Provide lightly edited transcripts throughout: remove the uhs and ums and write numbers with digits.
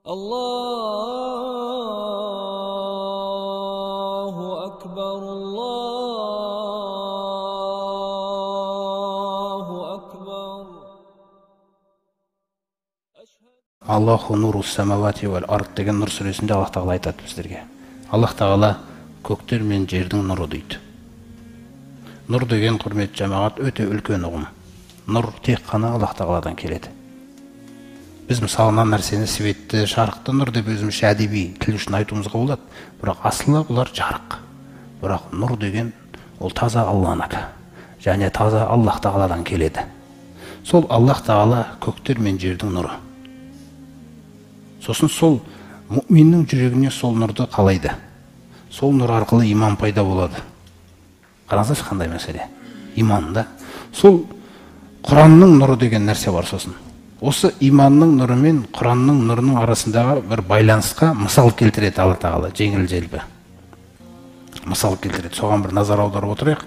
Allahu akbar, Allahu akbar. Аллаху нуру самавати вал ард деген Нұр сүресінде Аллах тағала айтады біздерге. Аллах тағала көктер мен жердің нұры дейді. Нұр деген, құрметті жамағат, өте үлкен ұғым. Нұр тек қана Аллах тағаладан келеді. Біз мысалы мына нәрсені светті, жарықты нұр деп өзімізше әдеби тіл үшін айтуымызға болады. Бірақ асылы бұлар жарық. Бірақ нұр деген ол таза Алланікі. Және таза Аллах тағаладан келеді. Сол Аллах тағала көктер мен жердің нұры. Сосын сол мүминнің жүрегіне сол нұрды қалайды. Сол нұр арқылы иман пайда болады. Қараңыздаршы, қандай мәселе. Иман да. Сол Құранның нұры деген нәрсе бар сосын. Осы иманның нұры мен Құранның нұрының арасындағы бір байланысқа мысал келтіреді Алла тағала, жеңіл желпі. Мысал келтіреді. Соған бір назар аударып отырайық.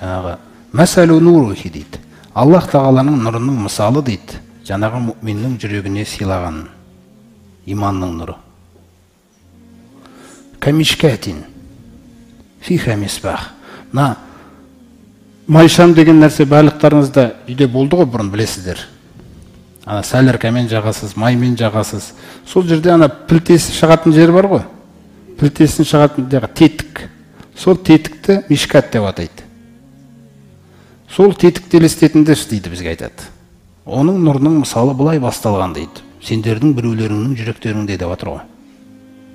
Жаңағы мәсәлу нурухи дейді. Аллах тағаланың нұрының мысалы дейді. Жаңағы мүминнің жүрегіне сыйлаған иманның нұры. Камишкатин фиха мисбах. Мына майшам деген нәрсе барлықтарыңызда үйде болды ғой бұрын, білесіздер. Ана сәлеркамен жағасыз, маймен жағасыз. Сол жерде ана пілтесі шығатын жер бар ғой. Пілтесін шығатын тетік. Сол тетікті мишкат деп атайды. Сол тетікті елестетіңдерші дейді, бізге айтады. Оның нұрының мысалы былай басталған дейді. Сендердің біреулеріңнің жүректеріңде деп жатыр ғой.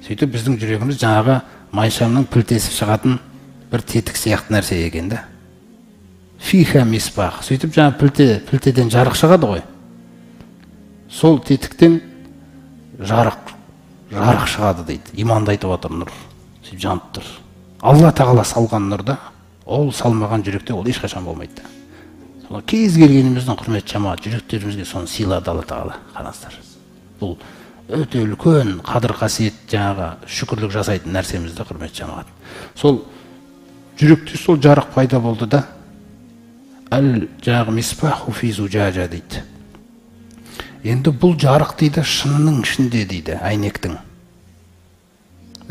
Сөйтіп біздің жүрегіміз жаңағы майшамның пілтесі шығатын бір тетік сияқты нәрсе екен да. Фиха мисбах. Сөйтіп жаңа пілтеден жарық шығады ғой. Сол тетіктен жарық шығады дейді. Иманды айтып жатыр нұр. Сөйтіп жанып тұр. Алла тағала салған нұр да, ол салмаған жүректе ол ешқашан болмайды да. Сол кез келгеніміздің, құрметті жамағат, жүректерімізге соны сыйлады Алла тағала. Қараңыздар. Бұл өте үлкен қадір қасиет, жаңағы шүкірлік жасайтын нәрсеміз де, құрметті жамағат. Сол жүректе сол жарық пайда болды да, әл жаңағы мисбаху фи зужажа дейді. Енді бұл жарық дейді шынының ішінде дейді, әйнектің.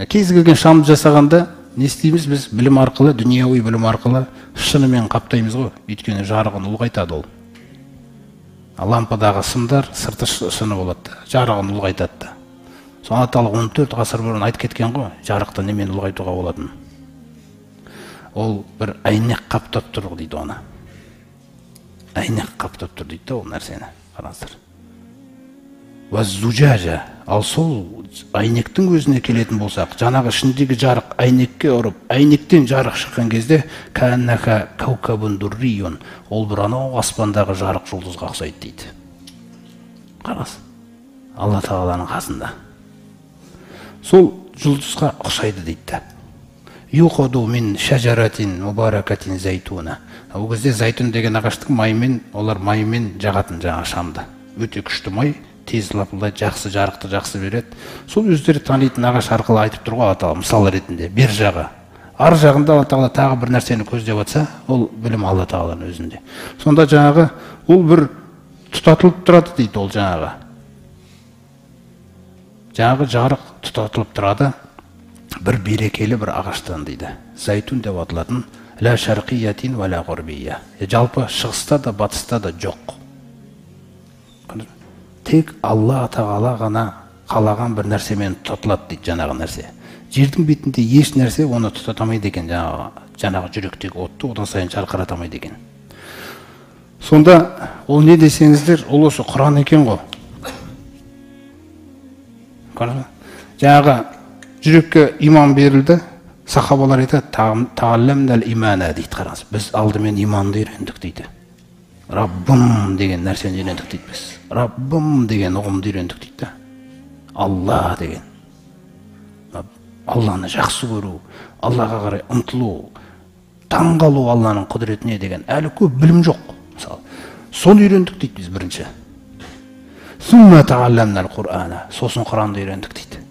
Кез келген шамды жасағанда не істейміз біз? Білім арқылы, дүнияуи білім арқылы шынымен қаптаймыз ғой. Өйткені жарығын ұлғайтады ол. Лампадағы сымдар сырты шыны болады, жарығын ұлғайтады да. Сол Алла тағала 14 ғасыр бұрын айтып кеткен ғой, жарықты немен ұлғайтуға болатынын. Ол бір әйнек қаптап тұр дейді оны. Әйнек қаптап тұр дейді ол нәрсені. Қараңыздар. Уаззужажа. Ал сол әйнектің өзіне келетін болсақ, жаңағы ішіндегі жарық әйнекке ұрып, әйнектен жарық шыққан кезде кәннаха каукабун дурриюн, ол бір анау аспандағы жарық жұлдызға ұқсайды дейді. Қараңыз, Алла тағаланың қасында. Сол жұлдызға ұқсайды дейді. Юқаду мин шажаратин мубаракатин зайтуна. Ол кезде зайтун деген ағаштың майымен, олар майымен жағатын жаңа шамды. Өте күшті май, тез лапылдайды, жақсы жарықты жақсы береді. Сол өздері танитын ағаш арқылы айтып тұр ғой Алла тағала, мысал ретінде, бер жағы. Ар жағында Алла тағала тағы бір нәрсені көздеп жатса, ол білім Алла тағаланың өзінде. Сонда жаңағы ол бір тұтатылып тұрады дейді ол жаңағы. Жаңағы жарық тұтатылып тұрады бір берекелі бір ағаштан дейді. Зайтун деп аталатын, ла шарқиятин ва ла ғарбия. Жалпы шығыста да батыста да жоқ. Тек Алла тағала ғана қалаған бір нәрсемен тұтатылады дейді жаңағы нәрсе. Жердің бетінде еш нәрсе оны тұтата алмайды екен, жаңағы жүректегі отты одан сайын жарқырата алмайды екен. Сонда ол не десеңіздер, ол осы Құран екен ғой. Жаңағы жүрекке иман берілді, сахабалар айтады, тағалламнал имана дейді, қараңыз. Біз алдымен иманды үйрендік дейді. Раббым деген нәрсені үйрендік дейді біз. Раббым деген ұғымды үйрендік дейді. Алла деген. Алланы жақсы көру, Аллаға қарай ұмтылу, таңғалу Алланың құдіретіне деген әлі көп білім жоқ. Мысалы, соны үйрендік дейді біз бірінші. Сумма тағалламнал Құрана. Сосын Құранды үйрендік дейді.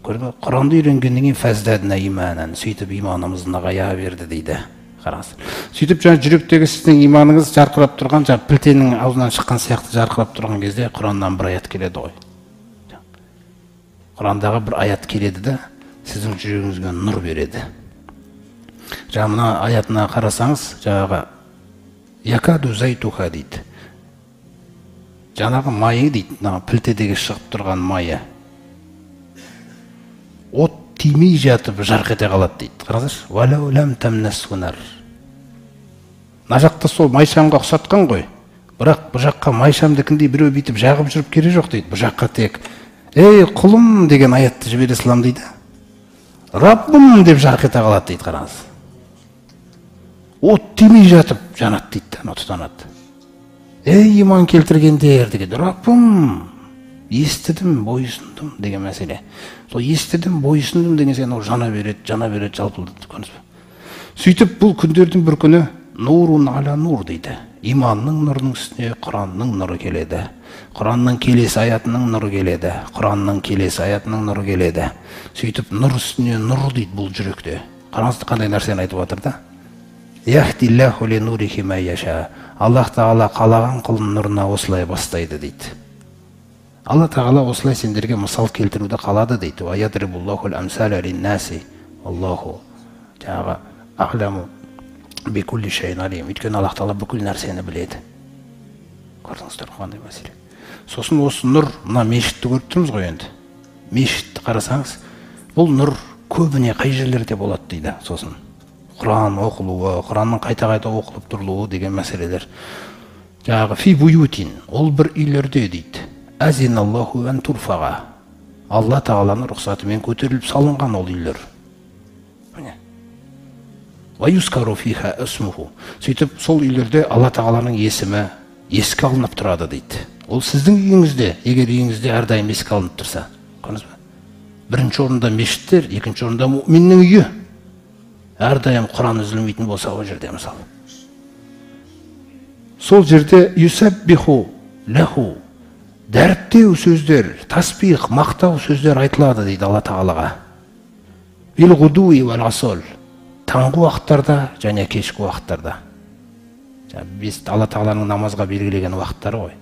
Көрді, Құранды үйренгеннен кейін фәздәдна иманан, сөйтіп иманымыз нығая берді дейді. Қараңыз. Сөйтіп жаңа жүректегі сіздің иманыңыз жарқырап тұрған, жаңа пілтенің аузынан шыққан сияқты жарқырап тұрған кезде Құраннан бір аят келеді ғой. Құрандағы бір аят келеді да, сіздің жүрегіңізге нұр береді. Жаңа мына аятына қарасаңыз, жаңағы якаду зайтуха дейді. Жаңағы майы дейді, мына пілтедегі шығып тұрған майы. От тимей жатып жарқ ете қалады дейді. Қараңыздаршы, уалау лам тамнассу нар. Мына жақта сол майшамға ұқсатқан ғой. Бірақ бұл жаққа майшамдікіндей біреу бүйтіп жағып жүріп керек жоқ дейді. Бұл жаққа тек ей құлым деген аятты жібере салам дейді. Раббым деп жарқ ете қалады дейді, қараңыз. От тимей жатып жанады дейді, ана тұтанады. Ей иман келтіргендер деген, Раббым, естідім, бойсұндым деген мәселе. Сол естідім, бойсұндым деген сен ол жана береді, жана береді, жалпылдады, көрдіңіз бе? Сөйтіп бұл күндердің бір күні нурун аля нур дейді. Иманның нұрының үстіне Құранның нұры келеді. Құранның келесі аятының нұры келеді. Құранның келесі аятының нұры келеді. Сөйтіп нұр үстіне нұр дейді бұл жүректе. Қараңыз, қандай нәрсені айтып жатыр да? Яхдиллаху ли нурихи ма яша. Аллах тағала қалаған құлын нұрына осылай бастайды дейді. Алла тағала осылай сендерге мысал келтіруді қалады дейді. Уа ядрибуллаху ал-амсала лин-наси. Аллаху жаңағы а'ламу бикулли шайин алим. Өйткені Аллах тағала бүкіл нәрсені біледі. Көрдіңіздер қандай мәселе. Сосын осы нұр, мына мешітті көріп тұрмыз ғой енді. Мешітті қарасаңыз, бұл нұр көбіне қай жерлерде болады дейді. Сосын Құран оқылуы, Құранның қайта-қайта оқылып тұрылуы деген мәселелер. Жаңағы фи буютин, ол бір үйлерде дейді. Әзиналлаху ан турфаға. Алла тағаланың рұқсатымен көтеріліп салынған ол үйлер. Міне. Ва юскару фиха исмуху. Сөйтіп сол үйлерде Алла тағаланың есімі еске алынып тұрады дейді. Ол сіздің үйіңізде, егер үйіңізде әрдайым еске алынып тұрса. Көрдіңіз бе? Бірінші орында мешіттер, екінші орында мүминнің үйі. Әрдайым Құран үзілмейтін болса ол жерде мысалы. Сол жерде юсаббиху лаху, дәріптеу сөздер, тасбих, мақтау сөздер айтылады дейді Алла тағалаға. Бил ғудуи уәл асол, таңғы уақыттарда және кешкі уақыттарда. Бес Алла тағаланың намазға белгілеген уақыттары ғой.